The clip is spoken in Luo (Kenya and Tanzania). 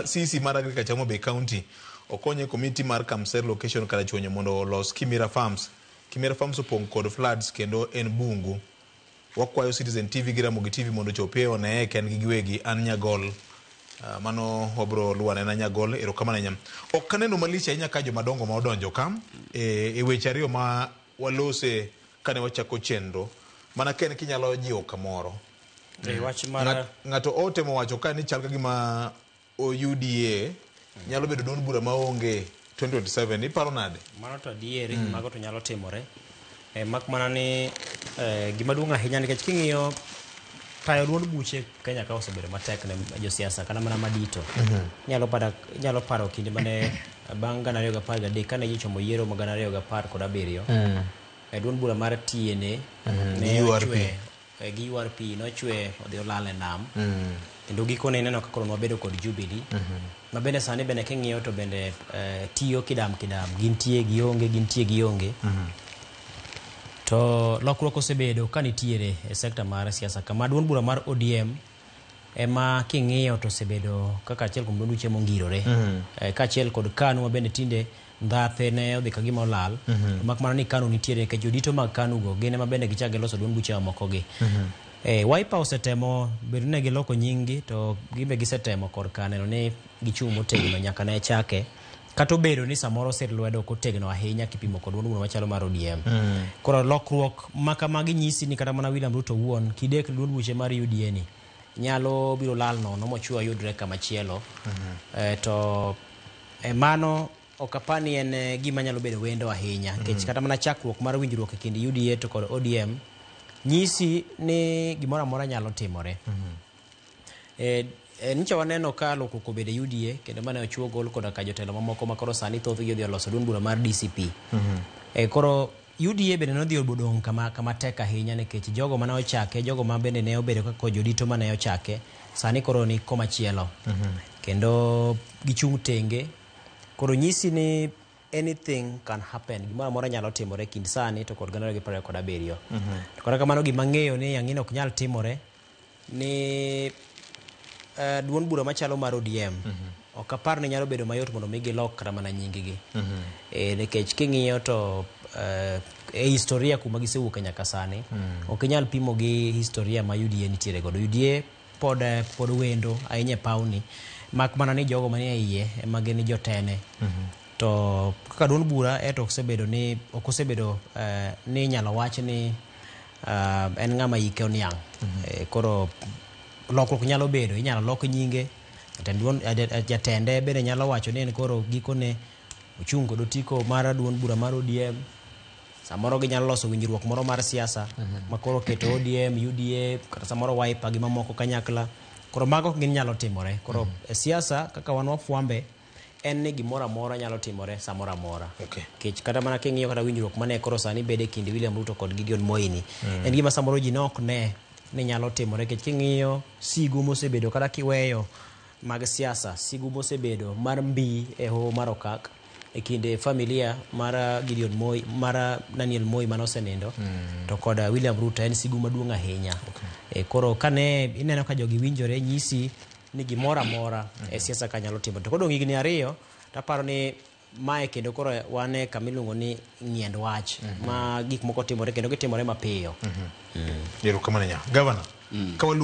Sisi mar Agriculture Homa Bay County okonye komiti mar Kamser location Karachuonyo mondo olos Kimira Farms. Kimira Farms opong' kod floods kendo en bungu. Wakwayo Citizen TV gi Ramogi TV mondo ochopie oneye kendgi giwegi. An Nyagol. Mano wabro luwo anena Nyagol. Erokamano ahinya. Ok aneno malich ahinya ka jomadongo ma odonjo ka e weche ariyo ma walose kane wachako chenro. Mana ka en kinyalo jiwo kamoro. E wach mar Ng'ato otemo wacho ka ni chal ka gima UDA nyalo bedo duond bura maonge 2027. Iparo nade? Mano to adieri, mago to nyalo timore. Mak mana ni gima duong' ahinya nikech king'iyo tayo duond buche Kenya ka osebedo matek ne josiasa kata mana madito. Inyalo paro kinde mane bang' 2013 kane ji ochomo yiero mag 2017. Duond bura mar TNA ne URP. ochwe gi URP nochwe odhi olal e nam. Kendo gikone ineno ka koro nwabedo kod Jubilee. Ma bende sani bende king'iyo to bende tiyo kidam kidam, gintie gionge, gintie gionge. To lokruok osebedo ka nitiere e sekta mar siasa kama duond bura mar ODM ema king'iyo to osebedo kaka achiel kuom duond buche mongirore. Kaachiel kod KANU ma bende tinde ndhathe ne odhi ka gima olal. To mak mana ni KANU nitiere nikech jodito mag KANU go gin ema bende gichak giloso duond buche mamoko gi. Wiper osetemo bedo ni giloko nying gi to gimbe gisetemo korka neno ni gichung' motegno nyaka ne chake. Kata obedo ni samoro sir lwedo ok otegno ahinya kipimo kod duond bura machalo mar ODM. Koro lokruok ma kamagi nyisi ni kata mana William Ruto owuon kidek duond buche mar UDA ni nyalo biro lal nono mochwe oyudre kama chielo. To mano ok apar ni en gima nyalo bedo wendo ahinya nikech kata mana chakruok mar winjruok e kind UDA to kod ODM nyisi ni gimoro amora nyalo timore. Nyocha waneno ka lokruok obedo e UDA kendo mane ochuo gol koda ka jotelo mamoko ma koro sani thothgi odhi oloso duond bura mar DCP. Koro UDA bende nodhi odong' kama tek ahinya nikech jogo mane ochake, jogo ma bende ne obedo kaka jodito mane ochake, sani koro ni koma chielo. Kendo gichung' tenge. Koro nyisi ni anything can happen. Gimoro amora nyalo timore kind sani to kod 2027. To kata kamano gima ang'eyo ni ang'e ni ok nyal timore ni duond bura machalo mar ODM ok apar ni nyalo bedo mayot mondo mi gilok kata mana nying gi. Nikech king'iyo to e historia kuma gisewuoke nyaka sani, ok inyal pimo gi historia ma UDA nitiere godo. UDA pod wendo ahinya e pawni, mak mana ni jogo manie iye ema gin jotene. To kaka duond bura eto ok osebedo ni inyalo wach ni en ng'ama hike oniang'. Koro lokruok nyalo bedo, inyalo lok nyinge, jatende bende nyalo wacho ni en koro gikone ochung' kod otiko mar duond bura mar ODM. Samoro ginyalo loso winjruok moro mar siasa ma koro keto ODM, UDA, kata samoro Wiper gi mamoko kanyakla. Koro mago gin nyalo timore. Koro e siasa kaka wan wafwambe en ni gimoro amora nyalo timore samoro amora. Nikech kata mana king'iyo kata winjruok mane koro sani bedo e kind William Ruto kod Gideon Moi ni, en gima samoro ji ne ok ne ni nyalo timore nikech king'iyo sigu mosebedo kata kiweyo mag siasa, sigu mosebedo mar mbi e hoho mar Okak e kinde familia mar Gideon Moi, mar Daniel Moi mane osenindo, to kod William Ruto en sigu maduong' ahinya. Koro kane ineno ka jogi winjore nyisi ni gimoro amora e siasa ka nyalo timore. To kodong' higni 2 to aparo ni mae kendo koro wan e kama iluongo ni ng'iend wach, ma gik moko timore kendo gitimore mapiyo. Erokamano ahinya. Governor, ka waluwo